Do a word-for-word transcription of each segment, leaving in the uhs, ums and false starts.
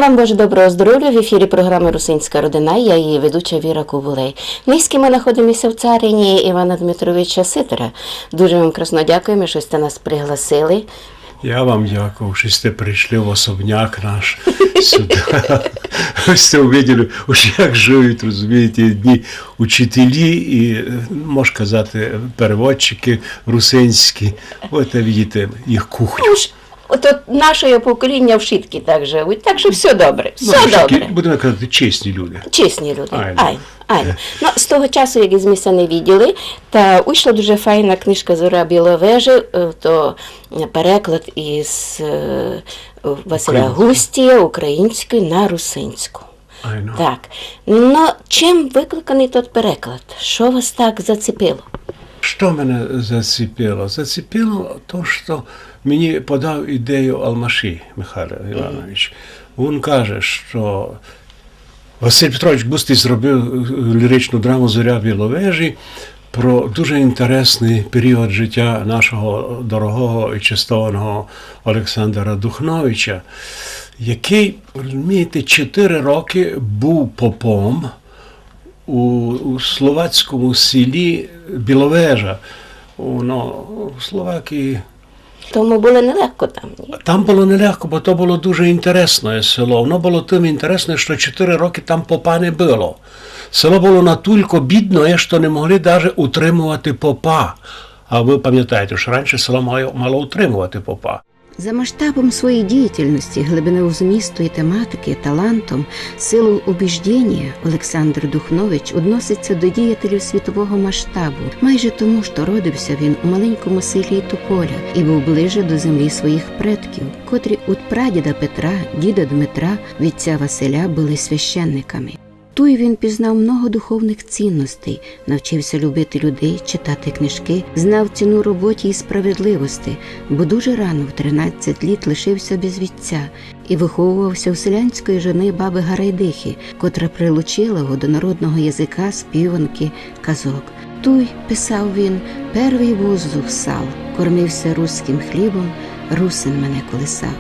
Вам бажаю доброго здоровя. В ефірі програма «Русинська родина», я її ведуча Віра Кубулей. Нынька мы находимося в царині Івана Дмитровича Ситара. Дуже вам красно дякуєме, што сьте нас пригласили. Я вам дякую, што сьте пришли в особняк наш сюда. Вы сьте увиділи, уж як живуть, розумієте, одні учителі і, е, мож казати, переводчики русинські. От, видите, їх кухню. Уж от, от наше поколіня вшыткі так живуть, так што всьо добре, Ну, всьо вшыткі, добре. Будеме казати, чесні люди. Чесні люди. Айно. Айно, айно. Ну, з того часу, як зме ся не виділи, та вышла дуже файна книжка «Зоря Біловежі», е, то переклад із, е, Василя Українською. Густія українською на русинську. Айно. Так. Ну, чим выкликаный тот переклад? Што вас так зацепило? Што мене зацепило? Зацепило то, што мені подав ідею Алмаші Михайло Іванович. Він каже, што Василь Петрович Густій зробив, е, ліричну драму «Зоря Біловежі» про дуже інтересный період життя нашого дорогого і честованого Олександра Духновича, якый, розумієте, чотири рокы быв попом у, у словацькому селі Біловежа. Воно в Словакії Тому было нелегко там, ні? Там было нелегко, бо то было дуже інтересне село. Воно было тым інтересне, што чотири рокы там попа не было. Село было натулько бідне, што не могли даже утримовати попа. А вы памятаєте, што раніше село мало, мало утримовати попа. За масштабом своєї діятельності, глибиною змісту і тематики, талантом, силою убіждєнія Олександр Духнович односиться до діятелів світового масштабу, майже тому, што родився він у маленькому селі Тополя і быв ближе до землі своїх предків, котрі уд прадіда Петра, діда Дмитра, вітця Василя были священниками. Туй він пізнав много духовных цінностей, навчився любити людей, читати книжкы, знав ціну роботі і справедливости, бо дуже рано, в тринадцять літ, лишився без вітця і выховувався у селянської жены бабы Гарайдихи, котра прилучила його до народного языка, співанкы, казок. Туй, писав він, первый воздух сал, кормився руськым хлібом, русин мене колисав.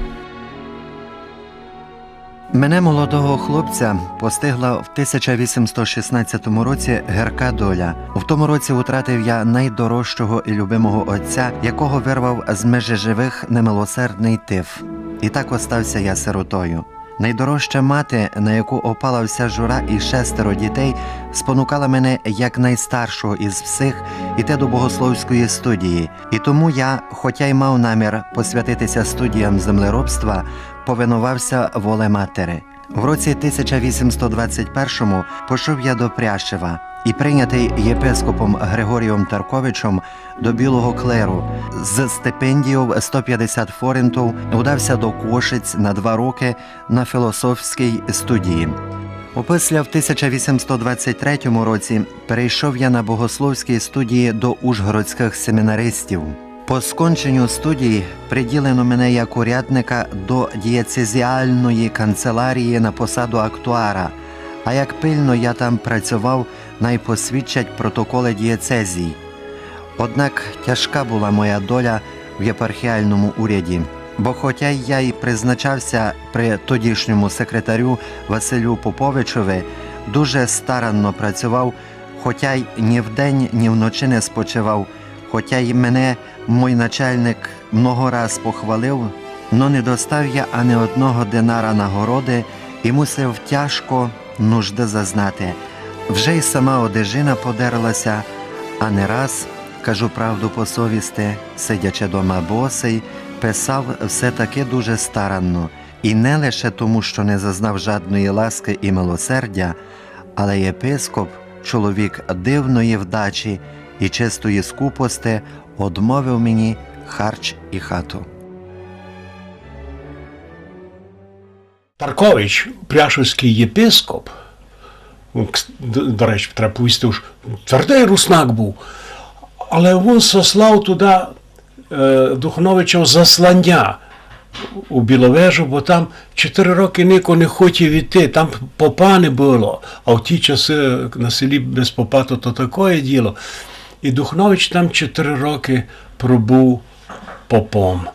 Мене, молодого хлопця, постигла в тисяча вісімсот шістнадцятому році гірка доля. В тому році утратив я найдорожчого і любимого отця, якого вирвав з межи живих немилосердный тиф. І так остався я сиротою. Найдорожча мати, на яку опала вся жура і шестеро дітей, спонукала мене, як найстаршого із всіх, іти до богословської студії. І тому я, хотя й мав намір посвятитися студіям землеробства, повинувався воле матери. В році тисяча вісімсот двадцять першому пішов я до Пряшева і, прийнятий єпископом Григорієм Тарковичем до білого клеру, з стипендією сто пятдесят форинтів удався до Кошиць на два роки на філософській студії. Опісля в тисяча вісімсот двадцять третьому році перейшов я на богословські студії до ужгородських семінаристів. По сконченню студій приділено мене як урядника до дієцезіальної канцелярії на посаду актуара, а як пильно я там працював, най посвідчать протоколи дієцезій. Однак тяжка була моя доля в єпархіальному уряді, бо хотя я й призначався при тодішньому секретарю Василю Поповичови, дуже старанно працював, хотя й ні вдень, ні вночі не спочивав, хотя й мене мой начальник много раз похвалив, но не достав я ани одного динара нагороди і мусив тяжко нужды зазнати. Вже й сама одежина подерлася, а не раз, кажу правду по совісти, сидячи дома босий, писав все-таки дуже старанно. І не лише тому, що не зазнав жадної ласки і милосердя, але єпископ, чоловік дивної вдачі і чистої скупости, одмовив мені харч і хату. Таркович, пряшівськый єпископ, він, кс-, д-, до речі, треба повісти, уж твердый руснак быв, але він сослав туды е, Духновича засланя у Біловежу, бо там чотири рокы нико не хотів іти, там попа не было. А в ті часы на селі без попа то, то такоє діло. І Духнович там чотири рокы пробыв попом.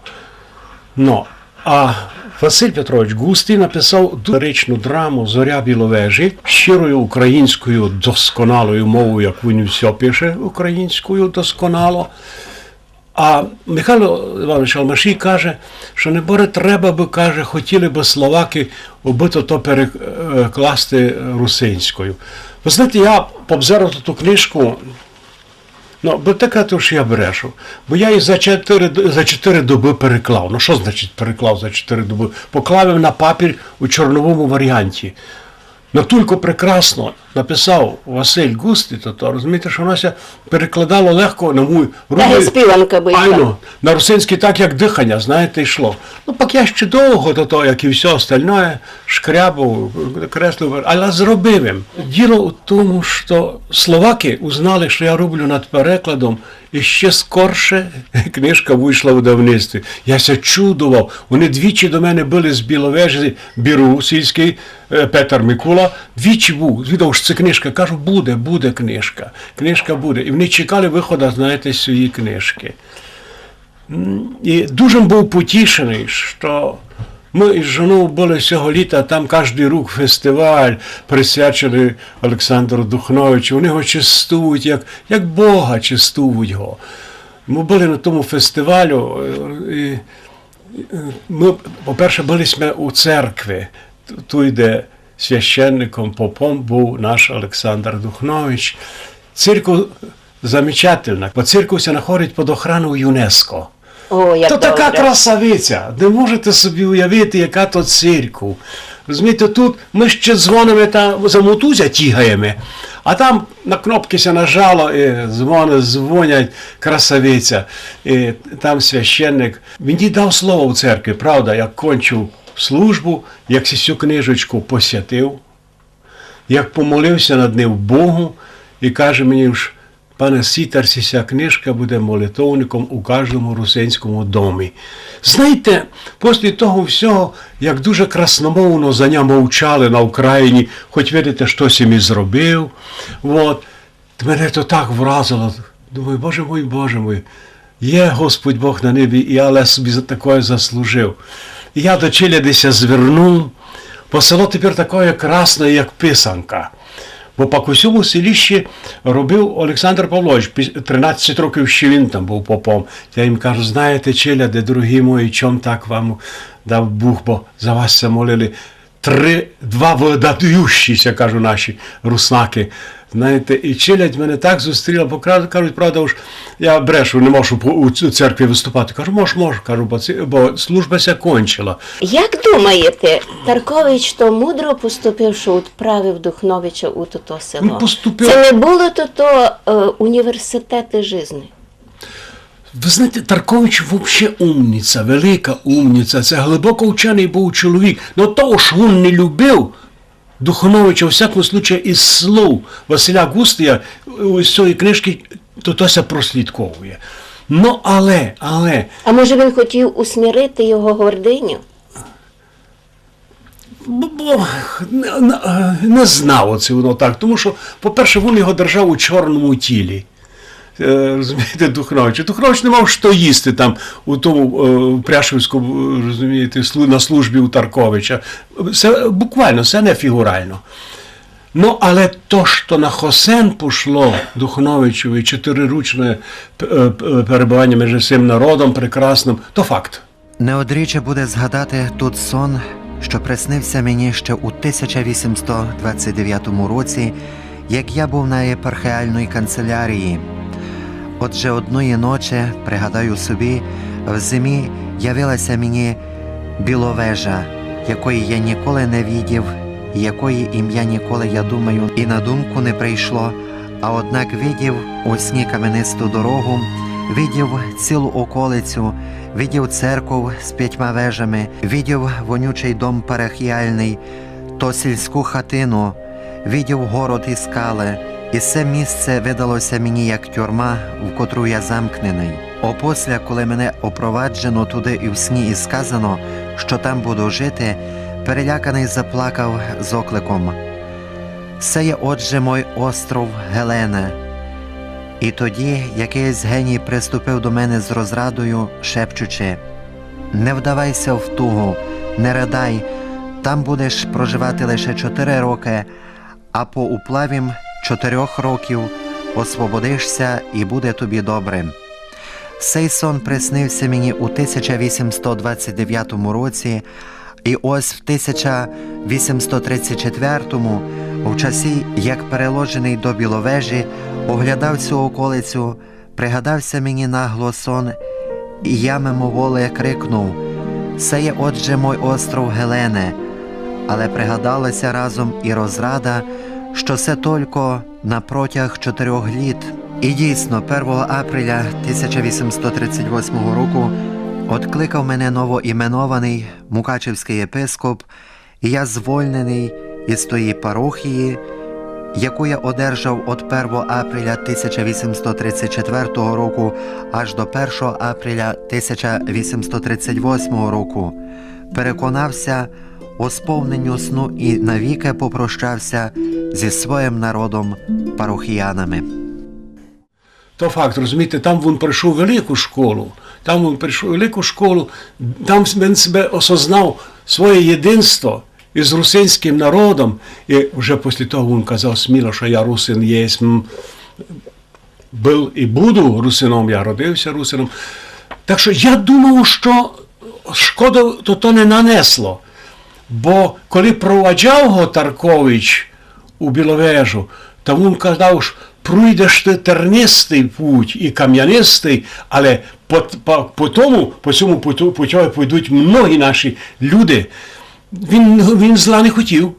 Но, А Василь Петрович Густій написав ду-, ліричну драму «Зоря Біловежі» щирою українською досконалою мовою, як він всьо пише українською досконало. А Михайло Іванович Алмашій каже, што неборе треба бы, каже, хотіли бы словакы, обы то, то перекласти русинською. Вы знаєте, я побзирав ту книжку, ну, бы так, то ж я брешу. Бо я її за чотири д-, за чотири добы переклав. Ну, што значить переклав за чотири добы? Поклав им на папір у чорновому варіанті. Натулько прекрасно написав Василь Густій, то, то, розумієте, што воно ся перекладало легко на мій... Та русин-, співанка бы йшла. Айно, на русинськый так, як дыханя, знаєте, йшло. Ну, пак я ще довго до того, як і всьо остальноє, шкрябав, креслив, але зробив им. Діло у тому, што словакы узнали, што я роблю над перекладом, і ще скорше книжка вышла у видавництві. Я ся чудовав. Они двічі до мене были з Біловежі, Біру сільськый, е, Петер Микула, двічі быв, звідав, што се книжка. Кажу, буде, буде книжка. Книжка буде. І они чекали выхода, знаєте, сьої книжкы. М, і дуже быв потішеный, што мы із жонов были сього літа, там каждый рук фестиваль, присвяченый Олександру Духновичу. Они го чествують, як, як Бога чествують го. Мы были на тому фестивалю, е, і, е, мы, по-перше, были сьме у церкви, ту-, туй, де священником, попом быв наш Олександр Духнович. Церква замечательна, бо церква ся находить під охраною ЮНЕСКО. О, як добре. То така красавиця, не можете собі уявити, яка то церква. Розумієте, тут мы ще дзвониме та за мотузя тігаєме, а там на кнопкы ся нажало, і дзвоны дзвонять, красавиця. І там священник. Він їй дав слово в церкві, правда, як кончив службу, як си сю книжечку посвятив, як помолив ся над ним Богу, і каже мені, уж: «Пане сітар, сися книжка буде молитовником у каждому русинському домі». Знаєте, після того всього, як дуже красномовно за ня мовчали на Україні, хоть видите, што сім і зробив, от, мене то так вразило. Думаю, Боже мой, Боже мой, є Господь Бог на небі, і я ле собі за такоє заслужив. І я до челяди ся звернув, бо село тепер такоє красне, як писанка. Бо пак у сьому селі ще робив Олександр Павлович, пі-, тринадцять років ще він там быв попом. Я їм кажу: «Знаєте, челяде, дорогі мої, чом так вам дав Бог, бо за вас ся молили три, два выдающі ся, кажу, наші руснакы». Знаєте, і челядь мене так зустріла, бо кра-, кажуть, правда, уж я брешу, не можу по-, у ц-, у церкві выступати. Кажу: «Мож, мож», кажу, бо ці-, бо служба ся кончила. Як думаєте, Таркович то мудро поступив, што відправив Духновича у тото село? Ну, поступив. Се не были тото, е, університеты жизни? Вы знаєте, Таркович вообще умниця, велика умниця, се глибоко вченый быв чоловік. Но того, што вун не любив Духновича, у всякому случаю, із слов Василя Густія, у сьої книжкы, то, то ся прослідковує. Но, але, але... А може, він хотів усмирити його гординю? Бо, бо не, не, не знав, оце воно так. Тому што, по-перше, вун його держав у чорному тілі. Е, розумієте, Духнович. Духнович не мав што їсти там у тому, е, у Пряшівському, розумієте, слу-, на службі у Тарковича. Се буквално, се не фіґурално. Но, але то, што на хосен пошло Духновичови чотирирічне п-, е, п-, е, перебываня межи сим народом прекрасным, то факт. Неодріче буде згадати тот сон, што приснив ся мені ще у тисяча вісімсто двадцять девятому році, як я быв на єпархіальній канцелярії. Отже одної ночі, пригадаю собі, в зимі явила ся мені Біловежа, якої я ніколи не видів, і якої ім'я ніколи, я думаю, і на думку не прийшло, а однак видів у сні каменисту дорогу, видів цілу околицю, видів церков з пятьма вежами, видів вонючий дом парахіальний, то сільську хатину, видів город і скалы, і се місце видало ся мені як тюрма, в котру я замкненый. Опосля, коли мене опроваджено туды і в сні і сказано, што там буду жити, переляканый заплакав з окликом: «Се є, отже, мой остров, Гелене». І тоді якыйсь геній приступив до мене з розрадою, шепчучи: Не вдавай ся в тугу, не ридай, там будеш проживати лише чотыри рокы, а по уплавім чотырьох років освободиш ся і буде тобі добре. Сей сон приснив ся мені у тисяча вісімсто двадцять девятому році, і ось в тисяча вісімсто тридцять четвертому, в часі, як переложеный до Біловежі, оглядав сю околицю, пригадав ся мені нагло сон, і я мимоволі крикнув: «Се є отже мой остров Гелене!» Але пригадала ся разом і розрада, што се только на протяг чотырьох літ. І дійсно, первого апреля тисяча вісімсто тридцять восьмого року одкликав мене новоіменованый мукачевськый єпископ, і я звольненый із тої парохії, яку я одержав од первого апреля тисяча вісімсто тридцять четвертого року аж до першого апреля тисяча вісімсто тридцять восьмого року, переконав ся у сповненню сну і навіки попрощав ся зі своїм народом парохіянами. То факт, розумієте, там він пройшов велику школу, там він пройшов велику школу, там він себе осознав своє єдинство із русинським народом, і вже після того він казав сміло, що я русин єсмь, был і буду русином, я родився русином. Так що я думав, що шкоду то, то не нанесло. Бо коли проваджав го Таркович у Біловежу, та він казав, що пройдеш ти тернистый путь і кам'янистый, але по, по, по тому, по цьому путю, путьови пойдуть многі наші люди. Він, він зла не хотів.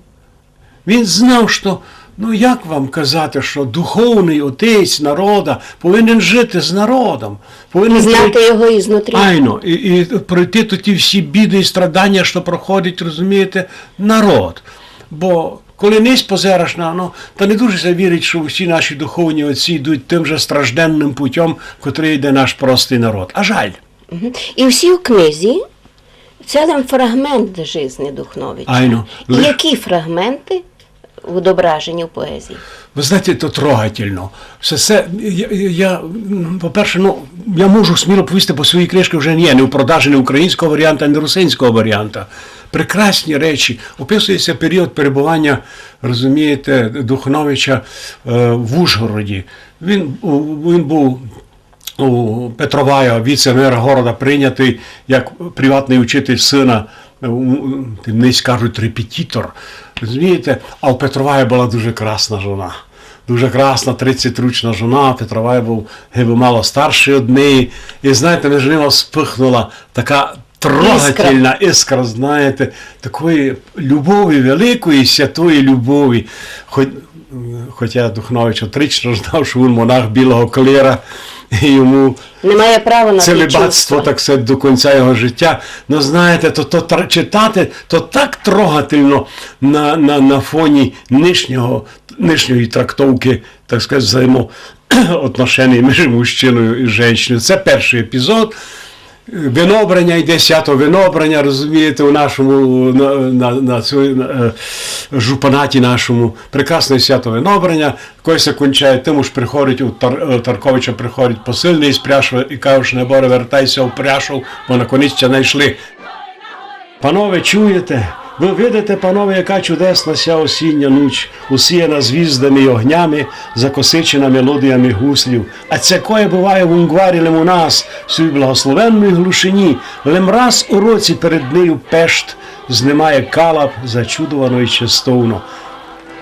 Він знав, що, ну, як вам казати, що духовный отець народа повинен жити з народом, повинен... І знати прой-, його ізнутрі. Айно, і, і пройти то ті всі біды і страдання, що проходить, розумієте, народ. Бо коли нись позераш на, ну, та не дуже ся вірить, що всі наші духовні отці йдуть тим же стражденным путьом, котрый йде наш простый народ. А жаль. Мгм. І всі у книзі це лем фрагмент жизни Духновича. Айно. І лиш- які фрагменты відображені в поезії? Ви знаєте, то трогательно. Все це, я, я, я, м, по-перше, ну, я можу сміло повісти, бо свої книжки вже не є, не в продажі, не українського варіанта, не русинського варіанта. Прекрасні речі. Описується період перебування, розумієте, Духновича, е, в Ужгороді. Він, у, він був у Петровая, віце-мера города, прийнятый як приватный учитель сына, у, у, нись кажуть, репетитор. Розумієте? А у Петровая была дуже красна жона. Дуже красна, тридцятирочна жона, Петровай быв гибы мало старшый од неї. І, знаєте, між ними вспыхнула така трогательна іскра, знаєте, такої любові, великої святої любові. Хоть, хотя Духнович отрично знав, що він монах білого клера, і йому... Не має права на ті чувства. Целібатство, так сказать, до кінця його життя. Ну, знаєте, то, то тр-, читати, то так трогательно на, на, на фоні нынішнього, нынішньої трактовки, так сказать, взаємоотношений між мужчиною і женщиною. Це першый епізод. Винобраня йде, свято Винобраня, розумієте, у нашому, на, на, на цьому, е, жупанаті нашому. Прекрасне свято Винобраня, коли ся кончає тым, уж приходить у Тар-, е, Тарковича приходить посыльный із Пряшова і каже, що: «Неборе, вертай ся у Пряшов, бо наконець тя найшли». Панове, чуєте? Ви видите, панове, яка чудесна ся осіння нуч, усіяна звіздами й огнями, закосичена мелодіями гуслів. А цякоє быває в Унгварі лем у нас, в сій благословенній глушині. Лем раз у році перед нею Пешт знимає калап зачудовано й честовно.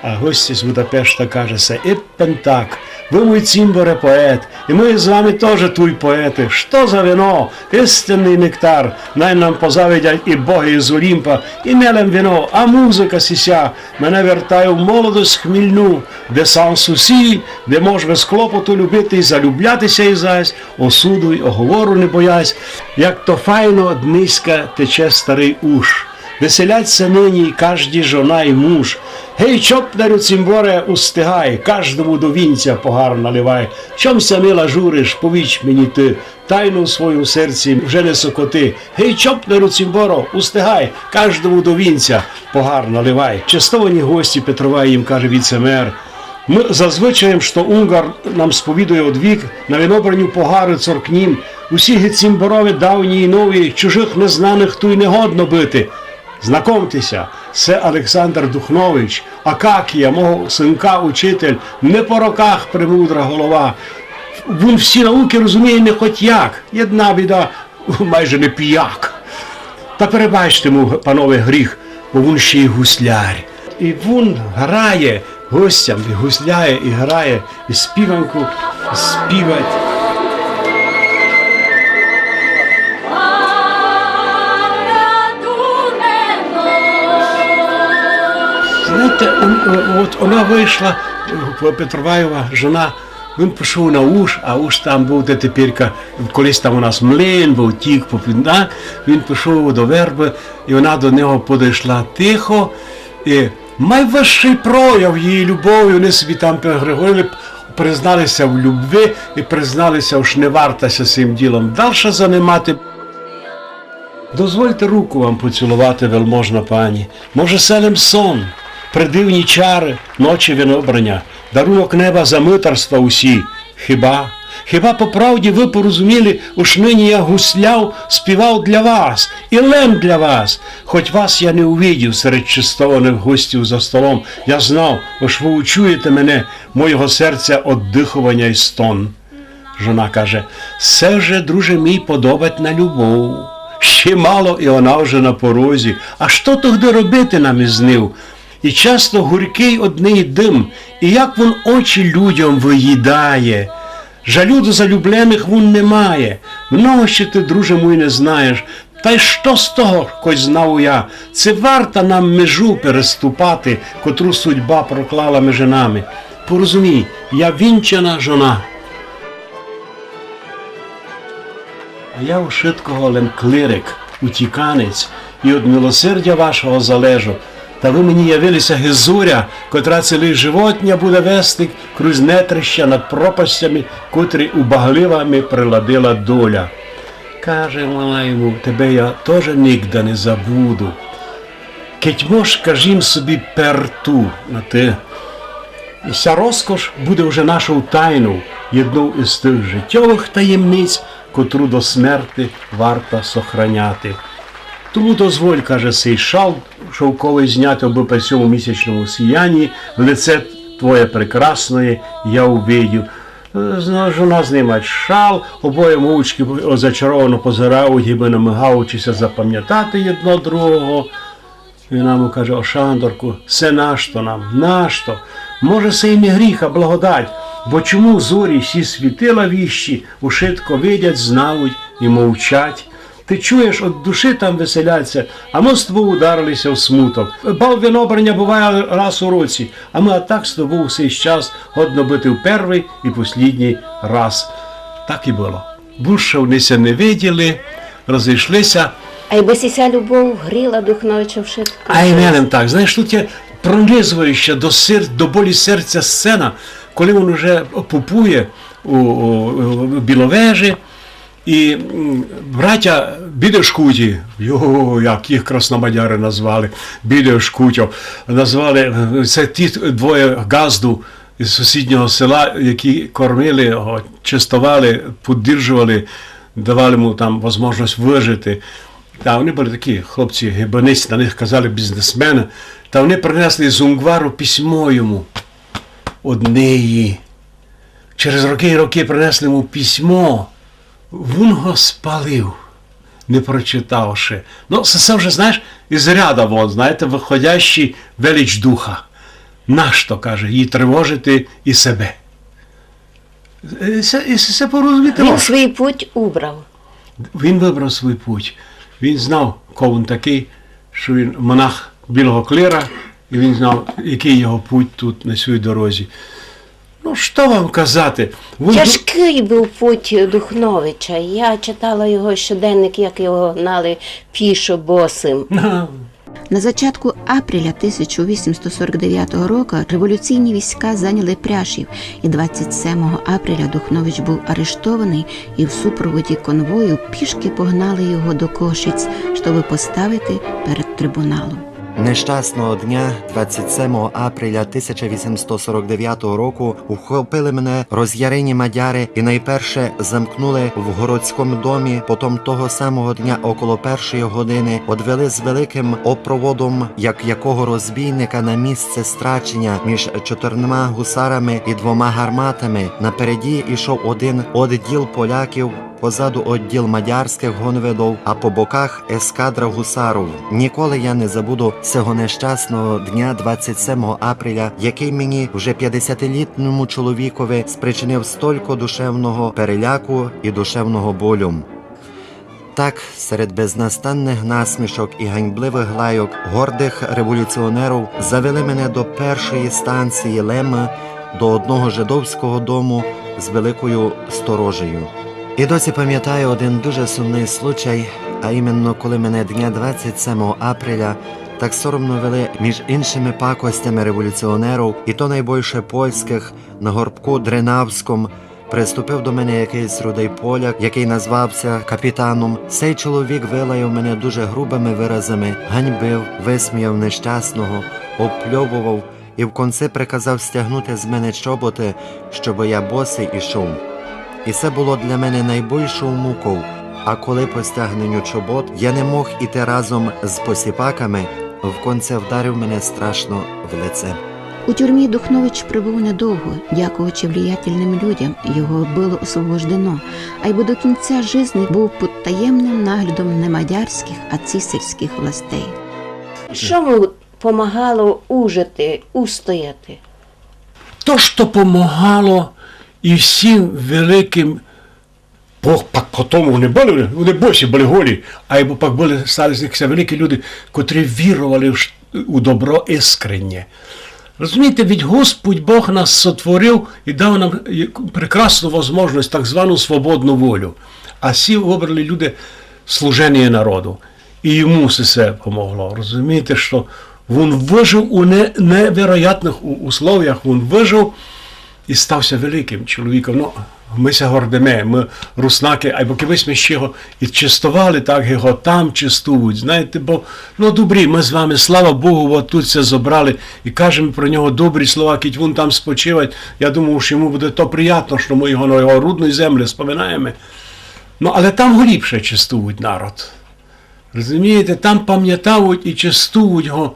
А гостя з Будапешта каже ся: «Иппен так, вы, мой цімборе, поет, і мы з вами тоже туй поеты. Што за вино? Истинный нектар. Най нам позавидять і боги із Олімпа. І не лем вино, а музика сися мене вертає в молодость хмільну, де Сан-Сусі, де мож без клопоту любити і залюбляти ся і зась, осуду й оговору не боясь. Як то файно дниська тече старый Уж. Веселять ся нині кажді жона й муж. Гей, чопнарю, цімборе, устигай, каждому до вінця погар наливай. Чом ся, мила, журиш, повіч мені ты, тайну в своїм серці вже не сокоти. Гей, чопнарю, цімборо, устигай, каждому до вінця погар наливай». Честовані гості Петрова, їм каже віце-мер: «Мы за звычаєм, што Унгар нам сповідує одвік, на винобраню погары цоркнім, Усі ги цімборове давні й нові, чужых незнаных туй не годно быти. Знакомте ся, се Александр Духнович, Акакія, мого сынка учитель, не по роках премудра голова. Вун всі наукы розуміє не хоть як. Єдна біда, майже не пияк. Та перебачте му, панове, гріх, бо вун ще й гуслярь. І вун грає гостям, і гусляє, і грає, і співанку співать. Знаєте, он, о, от она вышла, е, Петроваєва жона, він пішов на Уж, а Уж там быв, де теперька, колись там у нас млин быв, тік попід, да? Він пішов до вербы, і она до нього подошла тихо, і майвысшый прояв її любові, они собі там переговорили, признали ся в любви і признали ся, ож не варта ся сим ділом дальше занимати. Дозвольте руку вам поціловати, велможна пані. Може, се лем сон, придивні чары ночі винобрання, дарунок неба за мытарства усі. Хіба, хіба по правді вы порозуміли, ож нині я гусляв, співав для вас, і лем для вас? Хоть вас я не увидів серед честованых гостів за столом, я знав, ож вы учуєте мене, мойого серця оддыхованя й стон. Жона каже: «Се вже, друже мій, подобать на любов. Ще мало, і она вже на порозі. А што тогды робити нам из нив? І часто гурькый од неї дым, і як вун очі людям выїдає. Жалю до залюбленых вун не має. Много ще ты, друже мой, не знаєш. Та й што з того, кой знав я? Ци варта нам межу переступати, котру судьба проклала межи нами? Порозумій, я вінчана жона». А я у шыткого лем клирик, утіканець, і од милосердя вашого залежу. Та вы мені явили ся ги зоря, котра цілый живот ня буде вести крузь нетрища над пропастями, котрі убаглива ми приладила доля. Каже вона йому: «Тебе я тоже нигда не забуду. Кедь мож, кажім собі перту на ты. І ся розкош буде вже нашов тайнов, єднов из тых житьовых таємниць, котру до смерти варта сохраняти. Тому дозволь, каже, сей шал шовковый зняти, обы при сьому місячному сіянї лице твоє прекрасноє я увидів». Е, зна-, жона знимать шал, обоє мовчки зачаровано позирають, гибы намыгаючи ся запамнятати єдно другого. Вона му каже: «О, Шандорку, се нашто нам, нашто? Може, се й не гріх, а благодать, бо чому зорі сі світила віщі, ушытко видять, знають і мовчать? Ты чуєш, од души там веселять ся, а мы з тобов ударили ся в смуток. Бал винобраня быває раз у році, а мы а так з тобов сей час годно быти в первый і послїдній раз». Так і было. Бульше они ся не виділи, розыйшли ся. Айбы сися любов гріла Духновича вшытко. Ай, не лем так. Знаєш, тут є пронизуюча до сер-, до болі серця сцена, коли він уже попує у, у, у Біловежі, і, м, братя Бідешкуті, йо, як їх красномадяри назвали, Бідешкутьо, назвали, е, се ті двоє ґазду, із сусіднього села, які кормили його, честовали, поддержували, давали йому там возможность выжити. Та вони были такі хлопці гибаниці, на них казали бізнесмены. Та вони принесли з Унгвару письмо йому од неї. Через рокы і рокы принесли йому письмо. Вун го спалив, не прочитавши. Ну, се, се вже, знаєш, із ряда вон, знаєте, выходящий велич духа. Нашто, каже, її тривожити і себе? Е, се, і се, се порозуміти. Він свій путь убрав. Він выбрав свій путь. Він знав, ко він такый, што він монах білого клира, і він знав, якый його путь тут, на сій дорозі. Ну, што вам казати? Вун ду- Тяжкый быв путь Духновича. Я читала його щоденник, як його гнали пішо босым. На зачатку апреля тисяча вісімсот сорок дев'ятого року революційні війська зайняли Пряшів, і двадцять сьомого апреля Духнович був арештований, і в супроводі конвою пішки погнали його до Кошиць, щоб поставити перед трибуналом. Нещасного дня, двадцять семого апреля тисяча вісімсот сорок девятого року, ухопили мене розъярені мадяры і найперше замкнули в городському домі, потом того самого дня около першої годины одвели з великим опроводом, як якого розбійника, на місце страченя між чотирма гусарами і двома гарматами. Напереді ішов один одділ поляків, позаду одділ мадярськых гонведов, а по боках ескадра гусаров. Ніколи я не забуду сього нещасного дня, двадцять семого апреля, якый мені, вже пятдесятилітньому чоловікови, спричинив столько душевного переляку і душевного болю. Так, серед безнастанных насмішок і ганьбливых лайок гордых революціонеров завели мене до першої станції Лемы, до одного жидовського дому з великою сторожею. І досі пам'ятаю один дуже сумный случай, а іменно коли мене дня двадцять семого апреля так соромно вели між іншыми пакостями революціонеров, і то найбольше польськых, на горбку Дренавськом, приступив до мене якыйсь рудый поляк, якый назвав ся капітаном. Сей чоловік вилаяв мене дуже грубыми выразами, ганьбив, высміяв нещасного, обпльовував і в конце приказав стягнути з мене чоботы, щобы я босый ішов. І се было для мене найбольшою муков, а коли по стягненю чобот я не мог іти разом з посіпаками, в конце вдарив мене страшно в лице. У тюрмі Духнович пробув недовго, дякуючи влиятельным людям, його было освобождено, айбо до кінця жизни быв під таємным наглядом не мадярськых, а цісарськых властей. Што му помагало ужити, устояти? То, што помагало і всім великым, бо пак по тому вони были, вони босі были голі, айбо пак были, стали з них ся великі люди, котрі віровали в ш-, у добро искреннє. Розумієте, ведь Господь Бог нас сотворив і дав нам, е, прекрасну возможность, так звану свободну волю. А сі выбрали люди служеніє народу. І йому се, се помогло. Розумієте, што вун выжив у не-, невероятных у-, условіях, вун выжив і став ся великым чоловіком. Ну, мы ся гордиме, мы руснакы, айбо кибы сьме ще його і честовали, так його там честують, знаєте, бо, ну, добрі, мы з вами, слава Богу, от тут ся зобрали і кажеме про нього добрі слова, кідь вун там спочивать, я думаю, што йому буде то приятно, што мы його на його рудній землі споминаєме. Ну, але там го ліпше честують народ. Розумієте, там памятають і честують го.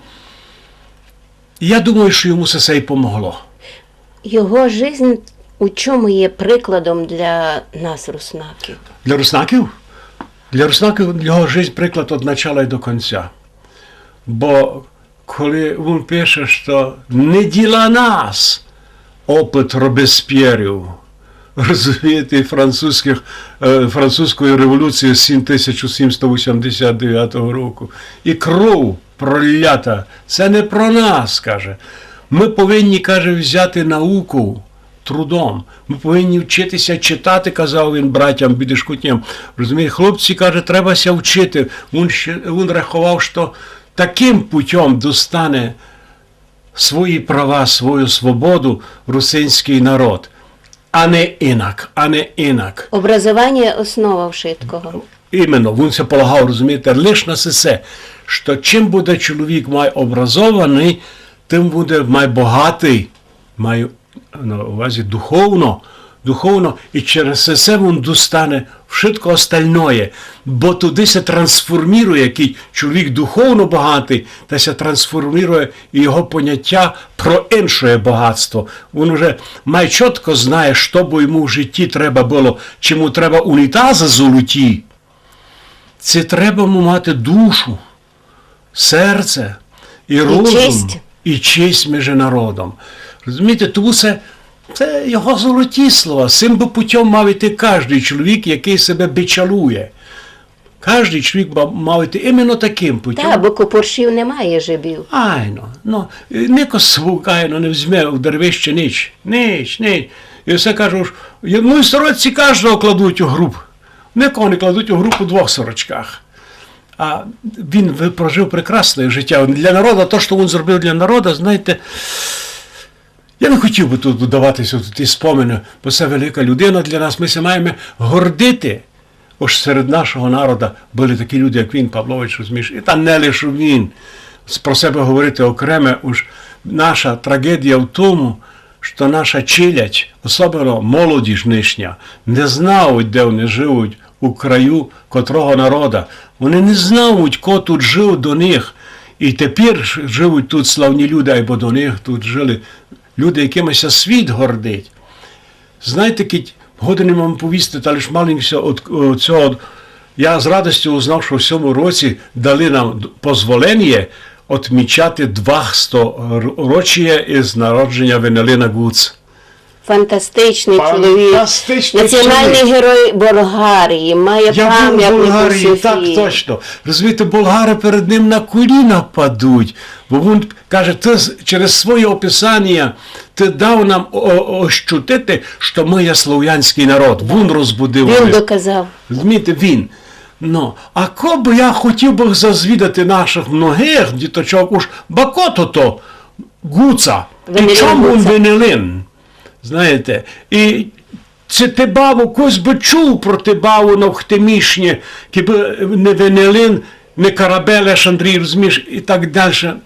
Я думаю, што йому се, се й помогло. Його жизнь у чому є прикладом для нас, руснаків? Для руснаків? Для руснаків його жизнь приклад од начала і до конця. Бо коли вун пише, што не діла нас опыт Робеспьєрів, розумієте, французькых, е, французької революції сім-, тисяча сімсот вісімдесят девятого року. І кров пролята. Се не про нас, каже. Мы повинні, каже, взяти науку трудом. Мы повинні вчити ся читати, казав вун братям Бідешкутням. Розумієте, хлопці, каже, треба ся вчити. Вун ще, вун раховав, што такым путём достане свої права, свою свободу русинськый народ. А не инак, а не инак. Образованіє основа вшыткого. Именно, вун ся полагав, розумієте, лиш на сесе, што чим буде чоловік май образованый, тым буде май богатый, май на увазі духовно, духовно, і через сесе вун достане вшытко остальноє, бо туды ся трансформірує, якый чоловік духовно богатый, та ся трансформірує і його понятя про иншоє богатство. Вун уже май чотко знає, што бы йому в житті треба было, чи му треба унітазы золоті, ци треба му мати душу, серце і розум, честь, і честь межи народом. Розумієте, тому се, се його золоті слова. Сим бы путём мав іти каждый чоловік, якый себе бичалує. Каждый чоловік ма-, мав іти именно такым путём. Та, бо копоршів немає жебів. Айно, ну, нико свук, айно, не взьме в деревище нич. Нич, нич. І все кажуть, мої сорочці каждого кладуть у гроб. Никого не кладуть у гроб у двох сорочках. А він ви-, прожив прекрасне життя. Для народа, то, што він зробив для народа, знаєте, я не хотів бы тут вдавати ся в ті спомины, бо се велика людина для нас. Мы ся маєме гордити, ож серед нашого народа были такі люди, як він, Павлович, розумієш. І та не лише він. про себе говорити окреме, уж наша трагедія в тому, што наша челядь, особливо молодіж нынішня, не знають, де вони живуть, у краю котрого народа. Вони не знають, ко тут жив до них. І тепер ж-, живуть тут славні люди, айбо до них тут жили люди, якими ся світ гордить. Знаєте, кідь годен вам повісти, та лиш маленько ся од, од цього. Я з радостю узнав, што в сьому році дали нам д-, позволеня отмічати двохсторочіє із народженя Венелина Гуц. Фантастичный чоловік. Фантастичный Національный чоловік. Герой Болгарії, має Я був в памятник у Болгарії, так Софії. Точно. Розумієте, болгары перед ним на коліна падуть, бо він каже, ти з-, через своє описання ти дав нам о-, о-, ощутити, што мы є слов'янськый народ. Він розбудив. Він мене. Доказав. Розумієте, він. Ну, а кобы я хотів бы зазвідати наших многих діточок, уж бакото то Гуца. І Венелин чому Гуца. Венелин? Знаєте, і ци ти баву, хтось бы чув про ти баву на Ухтемішні, кибы не Венелин, не Карабелеш Андрій, розумієш, і так дальше.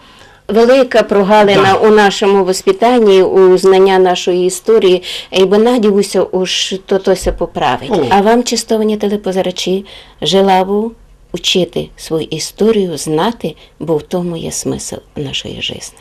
Велика прогалина Да. у нашому воспитанні, у знання нашої історії, і бо надіюся, уж то, то ся поправить. О. А вам, честовані телепозирачі, желаву учити свою історію, знати, бо в тому є смысл нашої жизни.